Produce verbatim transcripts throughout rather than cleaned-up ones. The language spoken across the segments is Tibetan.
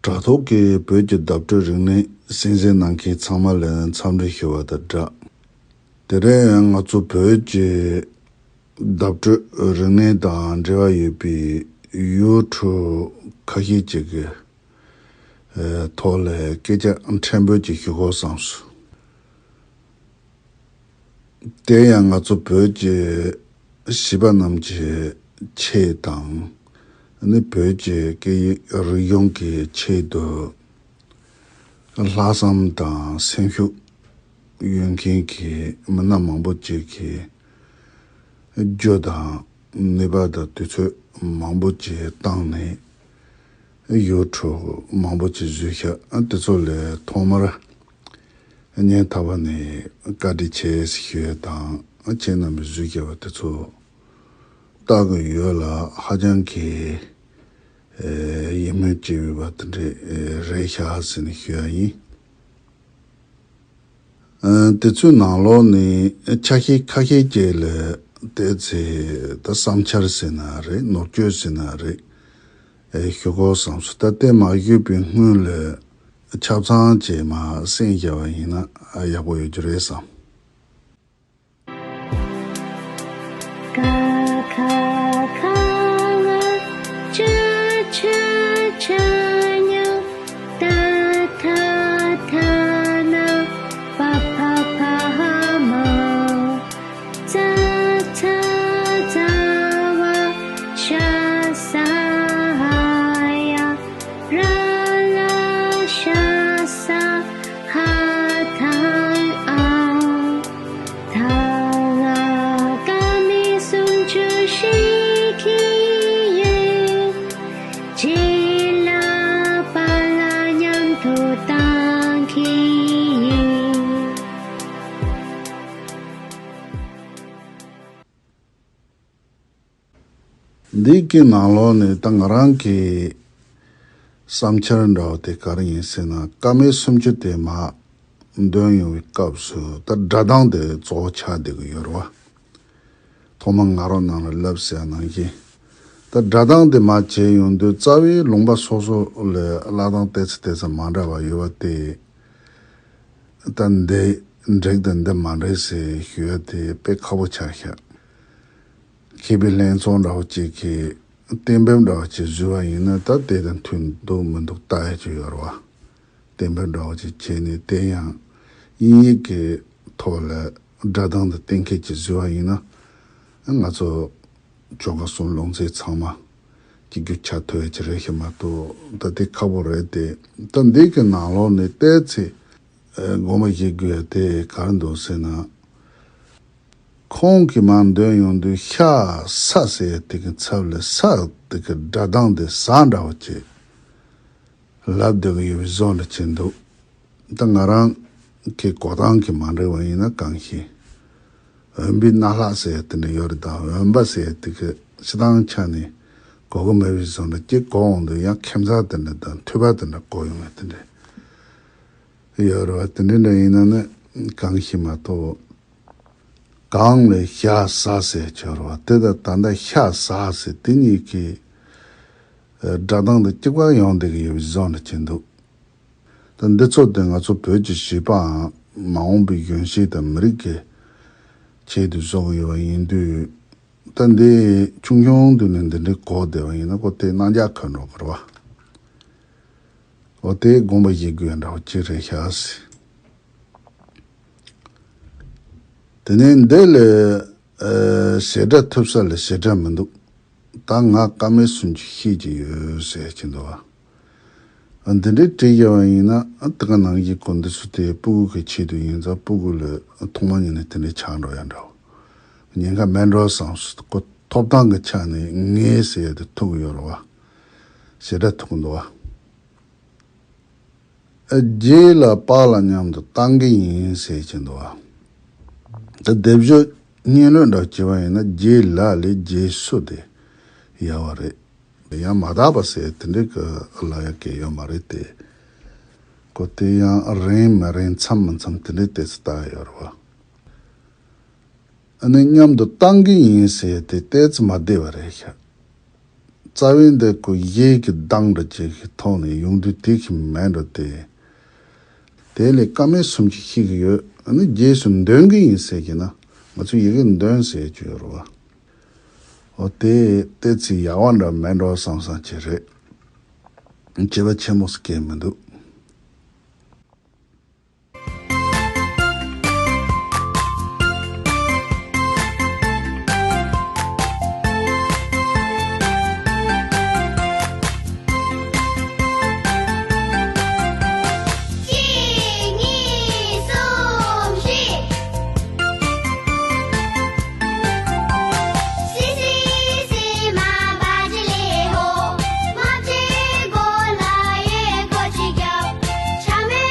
དྲ་ཐོག་གི་བོད་ཀྱི་བརྡ་སྤྲོད་རིག་གནས་གསན་གཟིགས་གནང་མཁན་ཚང་མ་ལ་འཚམས་འདྲི་ཞུ་བ་དང་སྦྲགས། དེ་རིང་ང་ཚོ་བོད་ཀྱི་བརྡ་སྤྲོད་རིག་གནས་དང་འབྲེལ་བ་ཡོད་པའི་ཡུལ་གྲུ་ཁ་ཤས་ཅིག་གི་ཨེ་ཐོག་ལ་སྐད་ཆ་ཕྲན་བུ་ཅིག་ཞུ་དགོས་བསམས་སོང་། དེ་ཡང་ང་ཚོ་བོད་ཀྱི་བྱིས་པ་རྣམས་ཀྱི་ཆེད་དང་། ནི་བོད་ཀྱི་སྐད་ཡིག་རིག་གཞུང་གི་ཆེད་དུ་ལྷག་བསམ་དང་སེམས་ཤུགས་ཡོད་མཁན་གྱི་མི་སྣ་མང་པོ་ཅིག་གིས་རྒྱུ་དང་ནུས་པ་དང་དུས་ཚོད་མང་པོ་ཅིག་བཏང་ནས་ཡུལ་གྲུ་མང་པོ་ཅིག་བཟོས་ཤག་དེ་ཚོ་ལས་ཐོག་མར་སྙིང་ཐག་པ་ནས་བཀའ་དྲིན་ཆེ་ཞུ་ཡས་དང་། ཁྱེད་རྣམ་པས་བཟོས་བཞག་པ་དེ་ཚོ་ལྟ་གི་ཡོད་ལ། ཧ་ཅང་གི་ཨེ་ཡིད་སྨོན་སྐྱེ་འོས་པ་དེ་འདྲ་ཨེ་རེད་ཤག་ཟེར་ནས་ཞུ་ཡ་ཡིན། ཨ་དེ་ཚོའི་ནང་ལོགས་ནས་ཆ་ཤས་ཁ་ཤས་ཅིག་ལ་ཏོག་ཙམ་ད་བསམ་འཆར་ཟེར་ན་རེད། ནོར་བཅོས་ཟེར་ན་རེད། ཨེ་ཞུ་དགོས་བསམས་སོང་། ད་དེ་མ་ཞུས་པའི་སྔོན་ལ་ཆ་ཚང་ཅིག་མར་གསན་བཞག་པ་ཡིན་ན་ཨ་ཡག་པོ་ཡོད་རྒྱུ་རེད་བསམ། འདི་གི་ནང་ལོགས་ནས་ད་ང་རང་གི་བསམ་འཆར་འདྲ་བོ་དེ་ག་རེ་ཡིན་ཟེར་ན། ཀ་མད་སུམ་ཅུ་དེ་མར་འདོན་ཡོང་བའི་སྐབས་སུ་ད་སྒྲ་གདངས་དེ་གཙོ་བོ་ཆགས་བསྡད་ཀྱི་ཡོད་རེད་བ། ཐོག་མར་ང་རང་ནང་ལ་ལབ་ཟེར་ཡ་ནང་བཞིན། ད་སྒྲ་གདངས་དེ་མར་བྱས་ཡོང་དུས་རྩ་བའི་ལུང་པ་སོ་སོ་ལ་གླ་གདངས་ཏོག་ཙམ་ཏོག་ཙམ་མ་འདྲ་བ་ཡོད་པ་དེ། ད་འདི་འགྲིག་དང་འདི་མ་འགྲིག་ཟེར་ཞུ་ཡ་དེ་དཔེ་ཁག་པོ་ཆགས་ཤག་མཁས་པའི་ལྷན་ཚོགས་འདྲ་བོ་ཅིག་གིས་གཏན་འབེབས་འདྲ་བོ་ཅིག་བཟོས་པ་ཡིན་ན། ད་དེ་དང་མཐུན་འདུག་མི་འདུག་ལྟ་ཡ་ཅིག་ཡོད་རེད་བ། གཏན་འབེབས་འདྲ་བོ་ཅིག་བྱས་ནས། དེ་ཡང་དབྱིན་ཡིག་གི་ཐོག་ལ་སྒྲ་གདངས་དང་གཏན་འཁེལ་ཅིག་བཟོས་པ་ཡིན་ན། ང་ཚོ་ཆོལ་ཁ་གསུམ་ལུང་ཚན་ཚང་མ་གཅིག་གྱུར་ཆགས་ཐུབ་ཡ་ཅིག་རེད་ཤག་མ་གཏོགས། ད་དེ་ཁག་པོ་རེད་དེ། ད་འདི་གི་ནང་ལོགས་ནས་ཏོག་ཙམ་ཨ་དགོངས་པ་བཞེས་དགོས་ཡ་དེ་ག་རེ་འདུག་ཟེར་ན། ཁོང་གིས་མར་འདོན་ཡོང་དུས་ཤ་ས་ཟེར་ཡ་དེ་གི་ཚབ་ལ་ས་དེ་གི་སྒྲ་གདངས་དེ་ཟ་འདྲ་བོ་ཅིག་ལབ་བསྡད་ཀྱི་ཡོད་པའི་བཟོ་འདྲ་ཅིག་འདུག་ད་ང་རང་གི་གོ་སྟངས་ཀྱིས་མ་འགྲིག་པ་ཡིན་ན། གང་ཞིག་འོན་པའི་སྣ་ལྷག་ཟེར་ཡ་དེ་འདྲ་ཡོད་རེད། དང་འོན་པ་ཟེར་ཡ་དེ་གི་སྤྱིར་བཏང་ཆ་ནས་གོ་གི་མེད་པའི་བཟོ་འདྲ་ཅིག། གོ་འོང་དུས་ཡང་ཁྱད་མཚར་དེ་འདྲ་དང་འཐུས་པ་དེ་འདྲ་གོ་ཡོང་བ་དེ་འདྲ་ཡོད་རེད་བ། དེ་འདྲ་འདྲ་ཡིན་ན་ནི་གང་ཞིག་མ་གཏོགས། གང་ལས་ཤ་ཟ་ཟེར་ཆོག་རེད་བ། དེ་ད་ད་ལྟ་ཤ་ཟ་ཟེར་དེ་གཉིས་ཀྱི་ཨ་སྒྲ་གདངས་དེ་གཅིག་པ་ཡོང་བསྡད་ཀྱི་ཡོད་པའི་བཟོ་འདྲ་ཅིག་འདུག་ད་འདི་ཚོ་དེ་ང་ཚོ་བོད་ཀྱི་བྱིས་པའམ་མ་འོངས་པའི་གཞོན་སྐྱེས་དང་མི་རིགས་ཀྱི་ཆེད་དུ་བཟོ་གི་ཡོད་པ་ཡིན་དུས། ད་འདི་ཆུང་ཆུང་དུས་ནས་འདི་འདྲའི་གོ་བསྡད་པ་ཡིན་ན། ཁོ་དེ་རྣ་རྒྱག་ཁ་འགྲོ་གི་རེད་བ། འོ་དེ་དགོངས་པ་བཞེས་དགོས་འདྲ་བོ་ཅིག་རེད་ཤག་ཟེར། དེ་ནས་འདི་ལ་ཨ་ཞེ་དྲག་ཐུབ་ས་ལ་ཞེ་དྲག་མི་འདུག་ད་ང་ཀ་མད་སུམ་ཅུ་ཤེས་ཀྱི་ཡོད་ཟེར་གྱི་འདུག་བ། ཨ་འདི་འདྲའི་བྲིས་བཞག་པ་ཡིན་ན། ཨ་དེ་ག་ནང་བཞིན་གོ་འདི་ཚོ་དེ་སྤུ་གུ་གི་ཆེད་དུ་ཡིན་ཙང་། སྤུ་གུ་ལ་ཐོག་མ་ཉིད་ནས་དེ་འདྲའི་ཆགས་འགྲོ་ཡ་འདྲ་བོ། ཉེན་ཁ་མེད་འགྲོ་བསམ་སོང་། ཁོ་ཐོབ་ཐང་གི་ཆ་ནས་ངས་ཟེར་ཡ་དེ་ཐུག་གི་ཡོད་རེད་བ། ཞེ་དྲག་ཐུག་གི་འདུག་བ། རྗེས་ལ་པ་ལ་མཉམ་དུ་བཏང་གི་ཡིན་ཟེར་གྱི་འདུག་བ། ད་སྡེབ་སྦྱོར་སྙན་ལོས་འདྲ་བྱས་པ་ཡིན་ན། རྗེས་ལ་ལས་རྗེས་སུ་དེ་ཡལ་བ་རེད། ཡང་མ་དག་པ་ཟེར་དེ་འདྲའི་གི་ལབ་ཡ་གི་ཡོད་མ་རེད་དེ། ཁོ་དེ་ཡང་རན་མི་རན་མཚམས་མི་མཚམས་དེ་འདྲའི་ཏོག་ཙམ་བལྟ་ཡ་ཡོད་རེད་བ། ཨ་ནི་མཉམ་དུ་བཏང་གི་ཡིན་ཟེར་དེ་ཏོག་ཙམ་མ་བདེ་བ་རེད་ཤག་རྩ་བའི་འདི་ཁོ་ཡས་ཀྱི་གདངས་འདྲ་ཅིག་གི་ཐོག་ནས་ཡོང་དུས་དེ་གི་མེད་འགྲོ་དེ། དེ་ལས་ཀ་མད་གསུམ་གྱིས་ཤེས་ཀྱི་ཡོད། ཨ་ནི་རྗེས་སུ་འདོན་གྱི་ཡིན་ཟེར་གྱི་ན། ང་ཚོས་ཡི་གེ་འདོན་ཟེར་གྱི་ཡོད་རེད་བ། འོ་དེ་ཏོག་ཙམ་ཡག་པ་འདྲ་མེད་འགྲོ་བསམ་བསམ་གྱི་རེད། བྱས་པ་ཆེན་པོ་ཟེར་གྱི་མི་འདུག་གཅིག་གཉིས་གསུམ་བཞི། སི་སི་སི་མ་བ་ཇི་ལི་ཧོ། མ་ཆེ་གོ་ལ་ཡེ་གོ་ཅི་རྒྱབ། ཆ་མེ་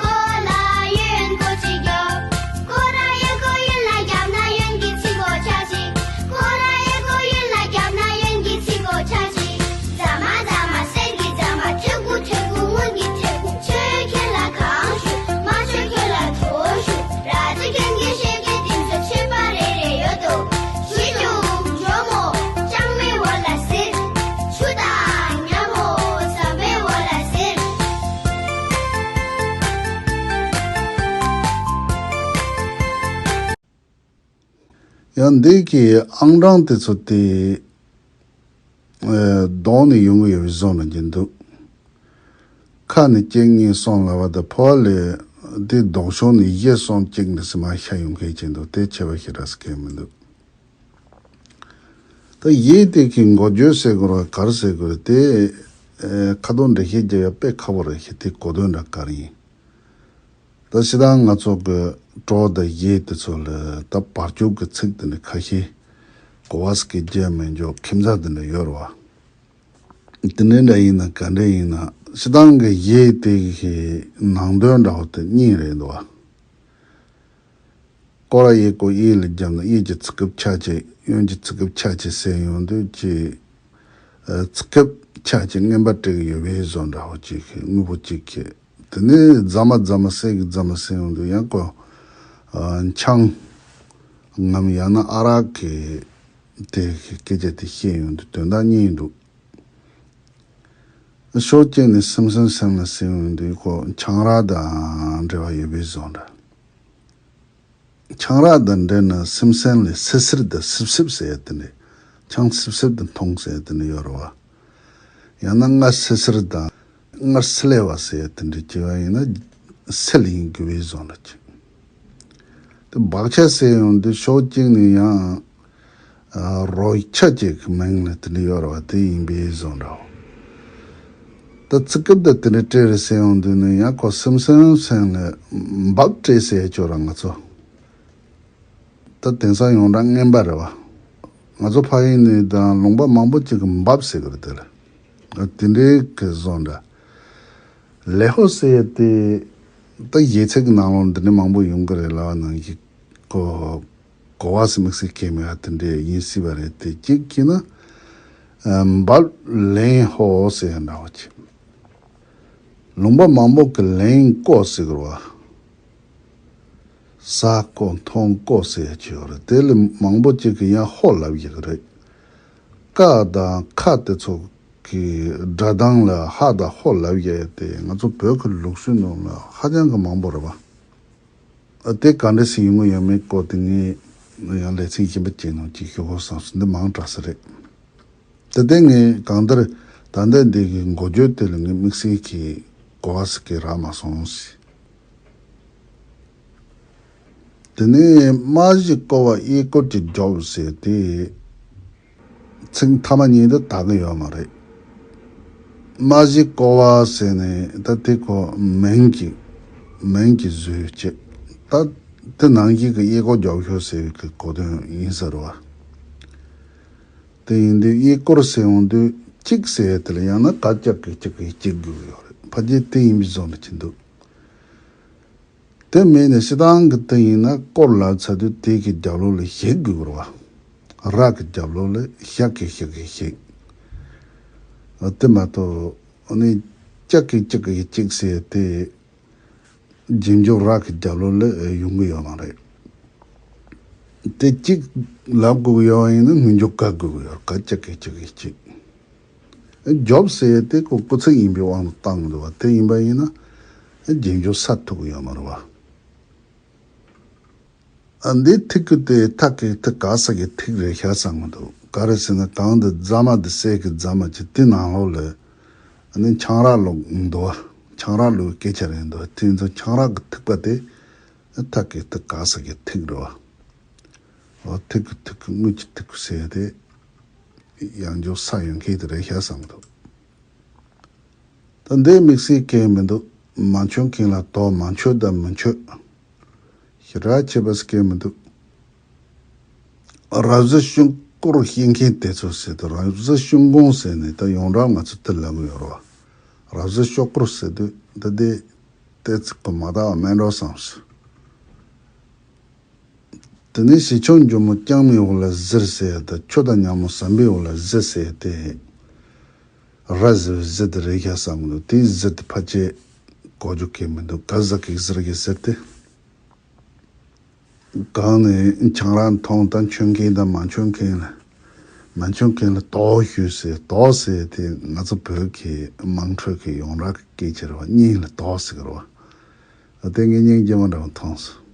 གོ་ལ་ཡོན་གོ་ཅི་རྒྱབ། གོ་ར་ཡེ་གོ་ཡོན་ལ་རྒྱབ་ན་ཡོན་གྱི་ཚིག་གོ་ཆ་ཅི། གོ་ར་ཡེ་གོ་ཡོན་ལ་རྒྱབ་ན་ཡོན་གྱི་ཚིག་གོ་ཆ་ཅི། རྫ་མ་རྫ་མ་གསེར་གྱི་རྫ་མ། སྤྲེའུ་སྐུ་སྤྲེའུ་སྐུ་སྔོན་གྱི་སྤྲེའུ་སྐུ། ཆོས་ཁྱེད་ལ་གང་ཞུ། མ་ཆོས་ཁྱོད་ལ་དོ་ཞུ། ར་ཅི་རྒན་གྱི་ཤེས་ཀྱི་དེང་སང་ཆོས་པ་རེ་རེ་ཡོད་དོ། ཞི་ཅུང་ཇོ་མོ་ལྕང་མའི་འོག་ལ་ཟེར། ཆུ་དང་ཉ་མོ་ཟམ་པའི་འོག་ལ་ཟེར། ཡང་འདི་གི་ཨང་གྲངས་དེ་ཚོ་དེ། ཨེ། གདོང་ནས་ཡོང་གི་ཡོད་པའི་བཟོ་འདྲ་ཅིག་འདུག་ཁ་ནས་གཅིག་གཉིས་གསུམ་ལབ་པ་དང་ཕོ་བ་ལས་དེ་ལྡོག་ཕྱོགས་ནས་བཞི་གསུམ་གཅིག་འདྲ་ཟེར་མར་ཤར་ཡོང་མཁན་ཅིག་འདུག་དེ་ཆེ་བ་ཞེ་དྲག་ཟེར་མཁན་མི་འདུག་ད་ཡས་དེ་གི་འགོ་བརྗོད་ཟེར་དགོས་རེད་ག་རེ་ཟེར་དགོས་རེད་དེ། ཨེ། ཁ་དོག་འགྲེལ་བཤད་རྒྱག་ཡ་དཔེ་ཁག་པོ་རེད་ཤག་དེ་གོ་དོན་འདྲ་ག་རེ་ཡིན། ད་སྤྱིར་བཏང་ང་ཚོ་གི་གྲོགས་དང་ཡས་དེ་ཚོ་ལ་ད་བར་སྐབས་ཀྱི་ཚིག་དེ་འདྲ་ཁ་ཤས་གོ་བ་ཟེར་གི་རྒྱག་མི་འཇོག་ཁྱིམ་ཚང་དེ་འདྲ་ཡོད་རེད་བ། དེ་འདྲ་འདྲ་ཡིན་ན་ག་འདྲ་ཡིན་ན་སྤྱིར་བཏང་གི་ཡས་དེ་གི་ནང་དོན་འདྲ་བོ་དེ་གཉིས་རེད་འདུག་བ། སྐོར་ར་ཡས་སྐོར་གཡས་ལ་བརྒྱབ་ན་གཡས་ཀྱི་ཚིག་སྐབས་ཆ་ཅིག་གཡོན་གྱི་ཚིག་སྐབས་ཆ་ཅིག་ཟེར་ཡོང་དུས་ཀྱི། ཨ། ཚིག་སྐབས་ཆ་ཅིག་རྔན་པ་སྤྲད་ཀྱི་ཡོད་པའི་བཟོ་འདྲ་བོ་ཅིག་གི་དངོས་པོ་ཅིག་གི། དེ་ནས་རྫ་མ་རྫ་མ་གསེར་གྱི་རྫ་མ་ཟེར་ཡོང་དུས་ཡང་ཁོ། ཨ། ཆང་ངམ་ཡང་ན་ཨ་རག་གི་དེ་སྐད་ཆ་དེ་བཤད་ཡོང་དུས་དོན་དག་གཉིས་འདུག་ཕྱོགས་གཅིག་ནས་སེམས་སེམས་སེམས་ལ་ཟེར་ཡོང་དུས་ཁོ་ཆང་རག་དང་འབྲེལ་བ་ཡོད་པའི་བཟོ་འདྲ། ཆང་རག་དང་འབྲེལ་ན་སེམས་སེམས་ལས་སི་སིར་དང་སིབ་སིབ་ཟེར་ཡ་དེ་འདྲ། ཆང་སིབ་སིབ་དང་འཐུང་ཟེར་ཡ་དེ་འདྲ་ཡོད་རེད་བ། ཡང་ན་ང་སི་སིར་དང་ངར་སི་ལེ་བ་ཟེར་ཡ་དེ་འདྲ་བྱས་པ་ཡིན་ན་སིལ་ཡིན་དགོས་པའི་བཟོ་འདྲ་ཅིག་དེ་བག་ཆགས་ཟེར་ཡོང་དུས་ཕྱོགས་གཅིག་ནས་ཡང་། ཨ། རོལ་ཆ་ཅིག་གི་མིང་ལ་དེ་འདྲ་ཡོད་རེད་བ་དེ་ཡིན་པའི་བཟོ་འདྲ་བོ། ད་ཚིག་སྐབས་དེ་དེ་འདྲ་སྤྲད་རེད་ཟེར་ཡོང་དུས་ནི་ཡང་ཁོ་སེམས་སེམས་སེམས་ལ་འབབ་སྤྲད་ཟེར་ཡ་ཅིག་ཡོད་རེད་ང་ཚོ། ད་དེང་སང་ཡོངས་གྲགས་རྔན་པ་རེད་བ། ང་ཚོ་ཕ་ཡུལ་ནས་དང་ལུང་པ་མང་པོ་ཅིག་གི་འབབ་ཟེར་གི་རེད་དེ་ལ། དེ་འདྲའི་གི་བཟོ་འདྲ། ལེ་ཧོ་ཟེར་ཡ་དེ། ད་གཞས་ཚིག་གི་ནང་ལོགས་འདི་འདྲ་མང་པོ་ཡོང་གི་རེད་ལབ་པ་ནང་བཞིན་གོ། གོ་བ་ཟེར་དམིགས་བསལ་གང་ཡང་མེད་པ་དེ་འདྲ་ཡིན་སྲིད་པ་རེད་དེ་གཅིག་བྱས་ན། ཨ། འབབ་ལེན་ཧོ་ཟེར་ཡ་འདྲ་བོ་ཅིག་ལུང་པ་མང་པོ་གི་ལེན་ཀོ་ཟེར་གི་རེད་བ། ཟ་ཀོ་འཐུང་ཀོ་ཟེར་ཡ་ཅིག་ཡོད་རེད། དེ་ལས་མང་པོ་ཅིག་གིས་ཡང་ཧོ་ལབ་ཡག་གི་རེད། ཀ་དང་ཁ་དེ་ཚོ་གི་སྒྲ་གདངས་ལ་ཧ་དང་ཧོ་ལབ་ཡག་དེ་ང་ཚོ་བོད་ཀྱི་ལུགས་སྲོལ་ནང་ལ་ཧ་ཅང་གི་མང་པོ་རེད་བ། ཨ། དེ་ག་འདྲ་ཞིག་ཡོང་གི་ཡོད་མེད་སྐོར་དེ་ངས་ཡང་ལེ་ཚན་གཞན་པ་ཅིག་ནང་ཅིག་ཞུ་དགོས་བསམ་སོང་། འདི་མང་དྲགས་ས་རེད། དེ་དེ་ངས་གང་ལྟར་ད་ལྟ་འདི་གི་འགོ་བརྗོད་དེ་ལ་ངས་དམིགས་བསལ་གྱི་གོ་བ་ཟེར་གི་རག་མ་སོང་ཟེར། དེ་ནས་སྨྲ་ཞིག་སྐོར་བ་གཡས་སྐོར་གྱི་རྒྱོབ་ཟེར་དེ། ཚིག་མཐའ་མ་གཉིས་དེ་དག་གི་ཡོད་མ་རེད། སྨྲ་ཞིག་སྐོར་བ་ཟེར་ནས་ད་དེ་ཁོ་མིང་གི་མིང་གི་བཟོས་བྱས། ད་དེ་ནང་བཞིན་གྱི་གཡས་སྐོར་རྒྱོབ་ཤོག་ཟེར་བའི་གི་གོ་དོན་ཡིན་ས་རེད་བ། དེ་ཡིན་དུས་གཡས་སྐོར་ཟེར་ཡོང་དུས་གཅིག་ཟེར་ཡ་དེ་ལ་ཡང་ན་ཀ་ཀྱ་གི་ཀྱི་གི་གཅིག་དགོས་ཡོད་རེད། ཕལ་ཆེར་དེ་ཡིན་པའི་བཟོ་འདྲ་ཅིག་འདུག་དེ་མིན་ནས་སྤྱིར་བཏང་གི་དེ་ཡིན་ན་སྐོར་ལབ་ཚར་དུས་དེ་གི་རྒྱབ་ལོགས་ལ་ཞིག་དགོས་རེད་བ། ར་གི་རྒྱབ་ལོགས་ལ་ཤ་གི་ཤ་གི་ཞིག་དེ་མ་གཏོགས་ཨ་ནི་ཀྱ་གི་ཀྱི་གི་གཅིག་ཟེར་ཡ་དེ། རྗེས་འཇུག་ར་གི་རྒྱབ་ལོགས་ལ་ཡོང་གི་ཡོད་མ་རེད། དེ་གཅིག་ལབ་དགོས་ཀྱི་ཡོད་པ་ཡིན་ན་སྔོན་འཇུག་ཀ་དགོས་ཀྱི་ཡོད་རེད། ཀ་ཀྱ་གི་ཀྱི་གི་གཅིག་རྒྱོབ་ཟེར་ཡས་དེ་ཁོ་སྐུལ་ཚིག་ཡིན་པའི་དབང་དུ་བཏང་གི་འདུག་བ། དེ་ཡིན་པ་ཡིན་ན་རྗེས་འཇུག་ས་ཐུག་གི་ཡོད་མ་རེད་བ། ཨ་འདི་ཐིག་གི་དེ་ཐ་གི་ཐི་ག་ས་གི་ཐིག་རེད་ཤག་བསམ་གི་འདུག། ག་རེ་ཟེར་ན་གང་འདི་རྫ་མ་འདི་གསེར་གི་རྫ་མ་ཅིག་དེ་ནང་ལོགས་ལ་ཨ་ནི་ཆང་རག་བླུགས་འདུག་བ། ཆང་རག་བླུགས་སྐད་ཆ་རེད་འདུག་བ། དེ་ཚོ་ཆང་རག་གི་ཐིགས་པ་དེ་ཐ་གི་ཐི་ག་ས་གི་ཐིག་རེད་བ། འོ་ཐིག་གི་ཐིག་གི་དངུལ་གྱི་ཐིག་གི་ཟེར་དེ་ཡང་འཇོག་ས་ཡོད་མཁན་དེ་རེད་ཤག་བསམ་གི་འདུག། ད་འདི་དམིགས་བསལ་གང་མི་འདུག། མ་མཆོད་མཁན་ལ་དོགས། མ་མཆོད་དང་མི་མཆོད། ཞེ་དྲག་ཁྱད་པར་གང་མི་འདུག། རབ་གཟུགས་ཤོག་སྐོར་བཤད་མཁན་དེ་ཚོ་ཟེར་དུས། རབ་གཟུགས་ཤོག་གོང་ཟེར་ནས་ད་ཡོངས་གྲགས་ང་ཚོ་དེ་ལབ་ཀྱི་ཡོད་རེད་བ། རབ་གཟུགས་ཤོག་སྐོར་ཟེར་དུས་ད་དེ་ཏོག་ཙམ་གོ་མ་དག་པ་མེད་འགྲོ་བསམས། དེ་ནས་ཞི་ཁྱོད་འཇོལ་མོ་རྐྱང་མའི་འོག་ལ་གཟིར་ཟེར་ཡ་དང་། ཁྱོད་དང་ཉ་མོ་ཟམ་པའི་འོག་ལ་གཟིར་ཟེར་ཡ་དེ། ར་གཟིར་བའི་གཟིར་དེ་རེད་ཤག་བསམ་གི་འདུག། དེའི་གཟིར་དེ་ཕལ་ཆེར་གོ་རྒྱུ་གང་མི་འདུག། ག་ཟ་གི་གཟིར་གི་གཟིར་དེ། གང་ནས་ཆང་རག་འཐུང་དང་མཆོད་མཁན་དང་མ་མཆོད་མཁན་ལ། མ་མཆོད་མཁན་ལ་དོགས་ཞུས་ཟེར། དོགས་ཟེར་དེ་ང་ཚོ་བོད་ཀྱི་དམངས་ཁྲོད་ཀྱི་ཡོངས་གྲགས་ཀྱི་སྐད་ཆ་རེད་བ། གཉེན་ལ་དོགས་ཟེར་གི་རེད་བ། དེ་ངས་སྙིང་རྗེ་མོ་འདྲ་བོ་མཐོང་སོང་།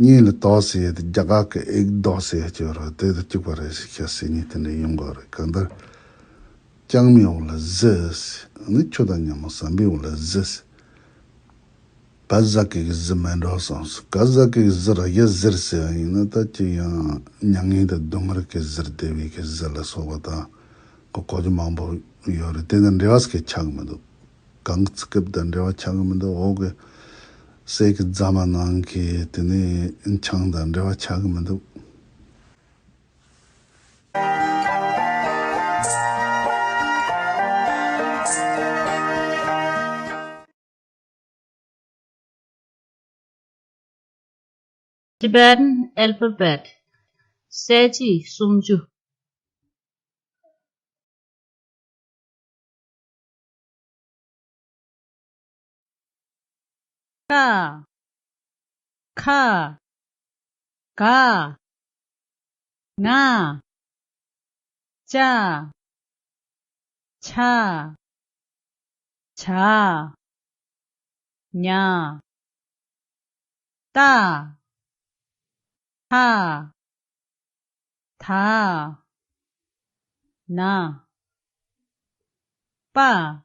གཉེན་ལ་དོགས་ཟེར་ཡས་དེ་རྒྱ་གར་གྱི་ཨེག་དོགས་ཟེར་ཡས་ཅིག་ཡོད་རེད། དེ་དང་གཅིག་པ་རེད་ཤག་ཟེར་ནས་དེ་འདྲ་ཡོང་གི་རེད། གང་ལྟར་རྐྱང་མའི་འོག་ལ་གཟིར་ཟེར། ཨ་ནི་ཁྱོད་དང་ཉ་མོ་ཟམ་པའི་འོག་ལ་གཟིར་ཟེར། ག་ཟ་གི་གཟིར་མེད་འགྲོ་བསམས་སོང་། ག་ཟ་གི་གཟིར་ར་ཡ་གཟིར་ཟེར་བ་ཡིན་ན་ད་ཅི་ཡང་མྱ་ངན་དང་སྡུག་བསྔལ་གྱི་གཟིར། བདེ་བའི་གི་གཟིར་ལ་སོགས་པ་དང་གོ་གོ་རྒྱུ་མང་པོ་ཡོད་རེད། དེ་དང་འབྲེལ་བ་ཞིག་ཆགས་ཀྱི་མི་འདུག། གང་གི་ཚིག་སྐབས་དང་འབྲེལ་བ་ཆགས་ཀྱི་མི་འདུག། འོག་གི་གསེར་གྱི་རྫ་མ་ནང་གི་དེ་ནས་ཆང་དང་འབྲེལ་བ་ཆགས་ཀྱི་མི་འདུག། Tibetan alphabet. གསལ་བྱེད་སུམ་ཅུ། ཀ། ཁ། ག། ང་། ཅ། ཆ། ཇ། ཉ། ཏ། ཐ། ད། ན། པ།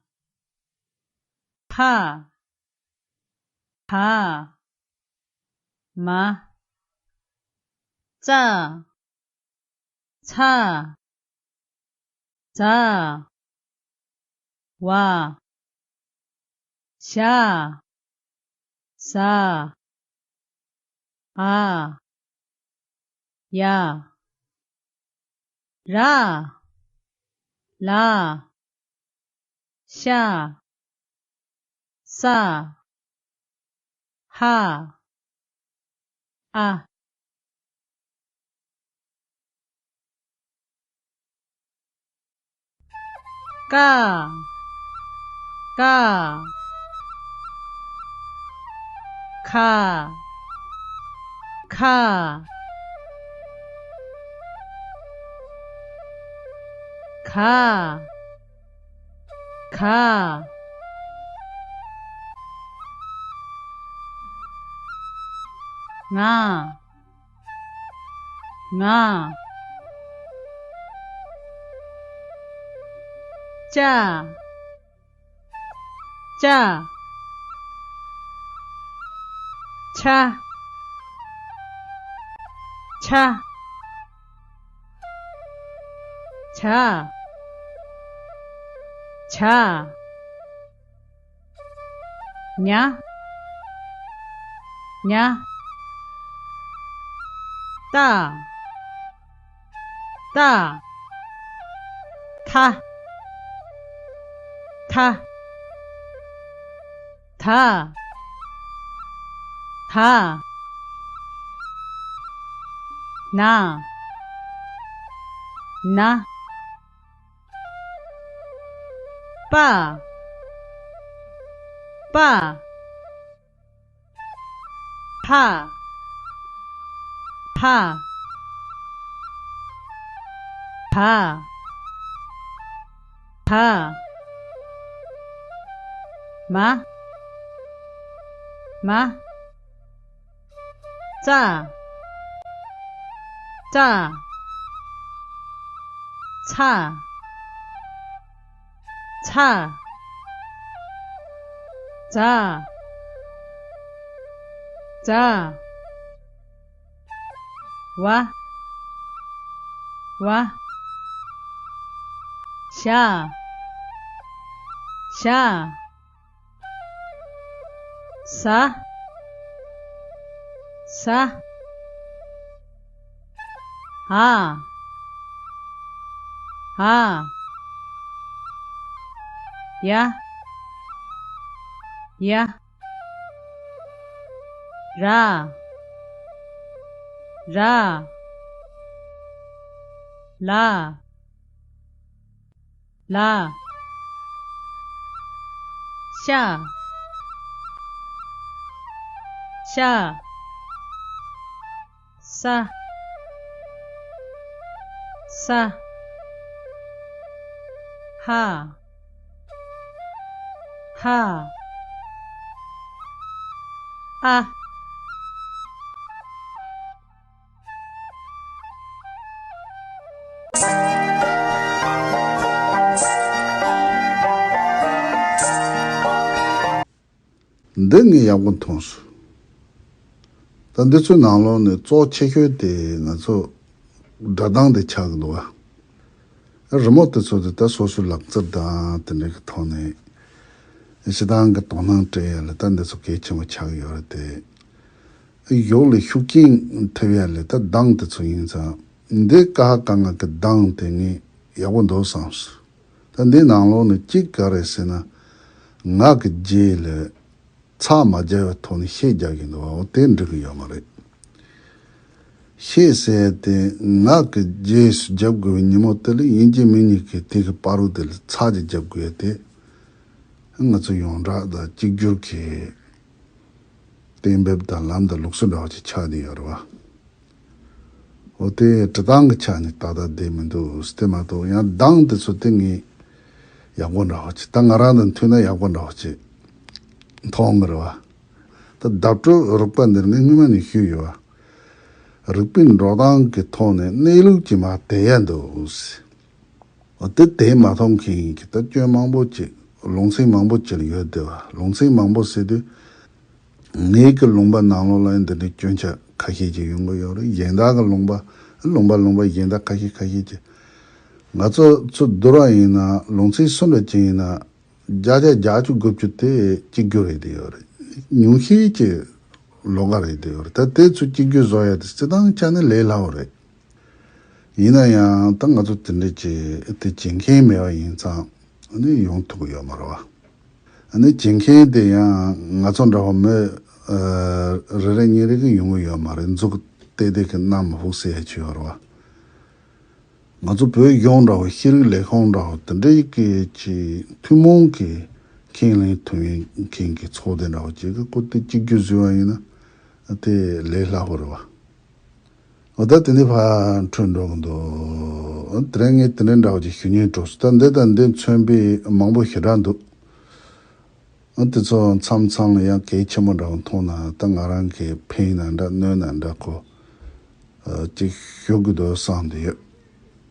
ཕ། བ། མ། ཙ། ཚ། ཛ། ཝ། ཞ། ཟ། འ། ཡ། ར། ལ། ཤ། ས། ཧ། ཨ། ཀ། ཀ། ཁ། ཁ། ག། ག། ང་། ང་། ཅ། ཅ། ཆ། ཆ། ཇ། ཇ། ཉ། ཉ། ཏ། ཏ། ཐ། ཐ། ད། ད། ན། ན། པ། པ། ཕ། ཕ། བ། ག་མ་མ་ཙ་ཙ་ཚ་ཚ་ཛ་ཛ་ཝ་ཝ་ཞ་ཞ་ཟ་ཟ་འ་འ་ཡ་ཡ། ར་ར་ལ་ལ་ཤ་ཤ་ས་ས་ཧ་ཧ་ཨ། འདི་ངས་ཡག་པོ་མཐོང་སོང་། ད་འདི་ཚོའི་ནང་ལོགས་ནས་གཙོ་ཆེ་ཤོས་དེ་ང་ཚོ་སྒྲ་གདངས་དེ་ཆགས་ཀྱི་འདུག་བ། རི་མོ་དེ་ཚོ་དེ་ད་སོ་སོའི་ལག་རྩལ་དང་དེ་འདྲ་གི་ཐོག་ནས་སྤྱིར་བཏང་གི་དོ་སྣང་སྤྲད་ཡ་ལ་ད་འདི་ཚོ་གལ་ཆེན་པོ་ཆགས་ཀྱི་ཡོད་རེད་དེ། གཞུག་ལ་ཤུགས་རྐྱེན་ཐེབས་ཡ་ལ་ད་གདངས་དེ་ཚོ་ཡིན་ཙང་། འདི་ཀ་ཧ་ག་ང་གི་གདངས་དེ་ངས་ཡག་པོ་འདུག་བསམ་སོང་། ད་འདི་ནང་ལོགས་ནས་གཅིག་ག་རེ་ཟེར་ན། ང་གི་རྗེས་ལ་ཚ་མ་སྦྱར་བའི་ཐོག་ནས་ཤད་རྒྱག་གི་འདུག་བ། འོ་དེ་འགྲིག་གི་ཡོད་མ་རེད། ཤད་ཟེར་ཡ་དེ་ང་གི་རྗེས་སུ་རྒྱབ་དགོས་པའི་ཉིན་མོ་དེ་ལ་ཡིན་གཅིག་མིན་གཉིས་ཀྱི་དེ་གི་བར་དུ་དེ་ལ་ཚ་གཅིག་རྒྱབ་དགོས་ཡ་དེ། ང་ཚོ་ཡོངས་གྲགས་དང་གཅིག་གྱུར་གྱི་གཏན་འབེབས་དང་ལམ་དང་ལུགས་སྲོལ་འདྲ་བ་ཅིག་ཆགས་བསྡད་ཡོད་རེད་བ། འོ་དེ་འབྲི་སྟངས་ཀྱི་ཆ་ནས་ཏག་ཏག་བསྡད་མི་འདུག་སྟེ་མ་གཏོགས། ཡང་གདངས་དེ་ཚོ་དེ་ངས་ཡག་པོ་འདྲ་བ་ཅིག་ད་ང་རང་དང་མཐུན་ན་ཡག་པོ་འདྲ་བ་ཅིག་མཐོང་གི་རེད་བ། ད་བརྡ་སྤྲོད་རིག་པ་འདིར་ངས་སྔོན་མ་ནས་ཞུས་ཡོད་བ། རིག་པའི་འགྲོ་སྟངས་ཀྱི་ཐོག་ནས་གནས་ལུགས་ཀྱི་མ་དེ་ཡ་འདུག་འོ་དེ་དེ་མ་མཐོང་མཁན་གྱི་ད་སྐྱོན་མང་པོ་ཅིག་ལུང་ཚན་མང་པོ་ཅིག་ལ་ཡོད་བསྡད་བ། ལུང་ཚན་མང་པོ་ཟེར་དུས། ངེད་ཀྱི་ལུང་པ་ནང་ལོགས་ལ་འདི་འདྲའི་སྐྱོན་ཆ་ཁ་ཤས་ཅིག་ཡོང་གི་ཡོད་རེད། གཞན་དག་གི་ལུང་པ། ལུང་པ་ལུང་པ་གཞན་དག་ཁ་ཤས་ཁ་ཤས་ཅིག་ང་ཚོ་ཚུར་བསྡུར་བ་ཡིན་ན་ལུང་ཚན་གསུམ་རེ་ཅིག་ཡིན་ན། བརྒྱ་ཆ་བརྒྱད་ཅུ་དགུ་བཅུ་དེ་གཅིག་གྱུར་རེད་བསྡད་ཡོད་རེད། ཉུང་ཤས་ཅིག་ལོགས་ཀ་རེད་བསྡད་ཡོད་རེད། ད་དེ་ཚོ་གཅིག་གྱུར་བཟོ་ཡ་དེ་སྤྱིར་བཏང་ཆ་ནས་ལས་སླ་བོ་རེད། ཡིན་ན་ཡང་ད་ང་ཚོ་དེ་འདྲ་ཅིག་དེ་བྱེད་མཁན་མེད་པ་ཡིན་ཙང་། ཨ་ནི་ཡོང་ཐུབ་ཀྱི་ཡོད་མ་རེད་བ། ཨ་ནི་བྱེད་མཁན་དེ་ཡང་ང་ཚོ་འདྲ་བོ་མི་ཨ་རེ་རེ་གཉིས་རེ་གི་ཡོང་གི་ཡོད་མ་རེད། མཛུབ་གུ་ཏེ་ཏེ་གི་གནམ་ཧུབ་ཟེར་ཡ་ཅིག་ཡོད་རེད་བ། ང་ཚོ་བོད་གཞུང་འདྲ་བོ་ཤེས་རིག་ལས་ཁུངས་འདྲ་བོ་དེ་འདྲའི་གི་ཅིག་ཐུན་མོང་གི་ཁས་ལེན་ཐུབ་མཁན་གྱི་ཚོགས་སྡེ་འདྲ་བོ་ཅིག་གི་སྐུ་དེ་གཅིག་གྱུར་བཟོས་པ་ཡིན་ན་དེ་ལས་སླ་པོ་རེད་བ། འོ་ད་དེ་ནས་ཕར་འཕྲོས་འགྲོ་གི་འདུག་དེ་རིང་ངས་དེ་འདྲའི་འདྲ་བོ་ཅིག་ཞུ་སྙིང་བྲོ་སོང་། ད་འདི་དང་འདི་མཚོན་པའི་མང་པོ་ཞེ་དྲག་འདུག་ཨ་དེ་ཚོ་མཚམས་མཚམས་ལ་ཡང་གལ་ཆེན་པོ་འདྲ་བོ་མཐོང་ན་ད་ང་རང་གིས་ཕན་ན་འདྲ་གནོད་ན་འདྲ་ཁོ། ཨ་ཅིག་ཞུ་དགོས་འདུག་བསམ་བསྡད་ཡོད།